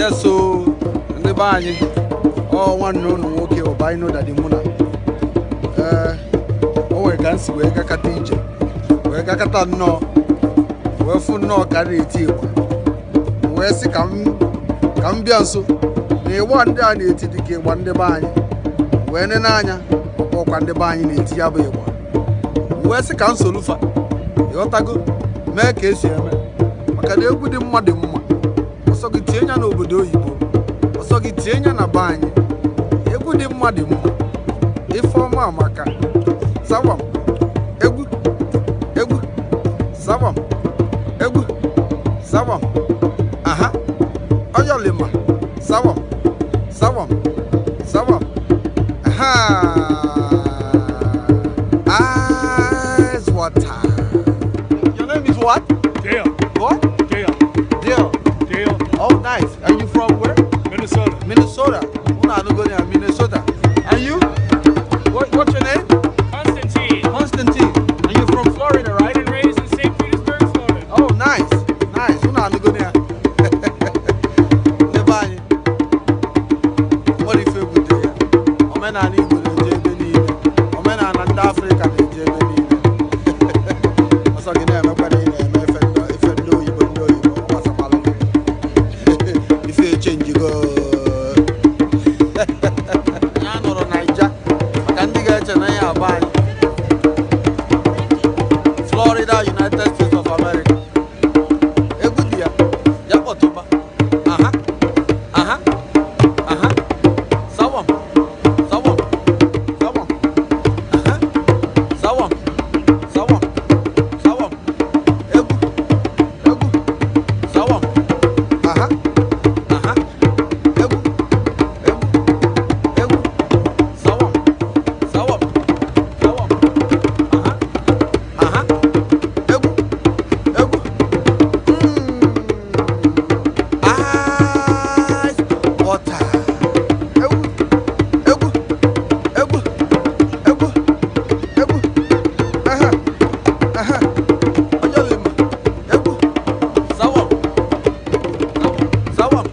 Yes, so ndị be anyị, ọ nwanne unu nwoke Obaino Daddy Muna. Ee, o nwere ka m si wee gakata ije, wee gakata nnọọ, wee fụ nnọọ ka a na-eti ịgba, wee sị ka m bịa nso na ịgba ndị a na-eti dị ka ịgba ndị be anyị, wee nene anya ọkwa ndị be anyị na-eti ya bụ ịgba, wee sị ka m solufa, ịghọtago, mee ka esi eme, maka na egwu dị mma dị mma. Ọsọ gị tie ya n'obodo oyibo, ọsọ gị tie ya na be anyị, egwu dị mma dị mma. Ife ọma amaka. Zawam egwu, egwu zawam, egwu zawam, aha oyolima, zawam, zawam, zawam, aha. Ice water. Your name is what? Dale. What? Dale. Dale. Dale. Oh, nice. Are you from where? Minnesota. Minnesota. Una no go there, Minnesota. And you? What's your name? Constantine. Constantine. And you're from Florida, right? Born and raised in St. Petersburg, Florida. Oh, nice. Nice. Una no go there. Ndị be anyị, nwere ife ebute ya. Omenala Igbo na-eje ebe niile. Omenala ndị Afrịka na-eje ebe niile. Ọsọ gị na-emekwa na ị na-eme ife ndị oyibo, ndị oyibo, ọ gbasakwala gị. Ife echenjigo. Ya nọrọ Naija, maka ndị ga-eche na ya abụ anyị. Florida, United States of America. Egwu dị ya, ya kpọtụba. Aha, aha, aha. Zawam, zawam, zawam. Aha, zawam, zawam, zawam. Egwu, egwu, zawam. Aha, aha. Egwu, egwu, egwu. Zawam, zawam, zawam. Aha, aha. Egwu, egwu. Ice water. Egwu, egwu, egwu, egwu, egwu. Aha, aha. Oyolima. Egwu. Zawam, zawam.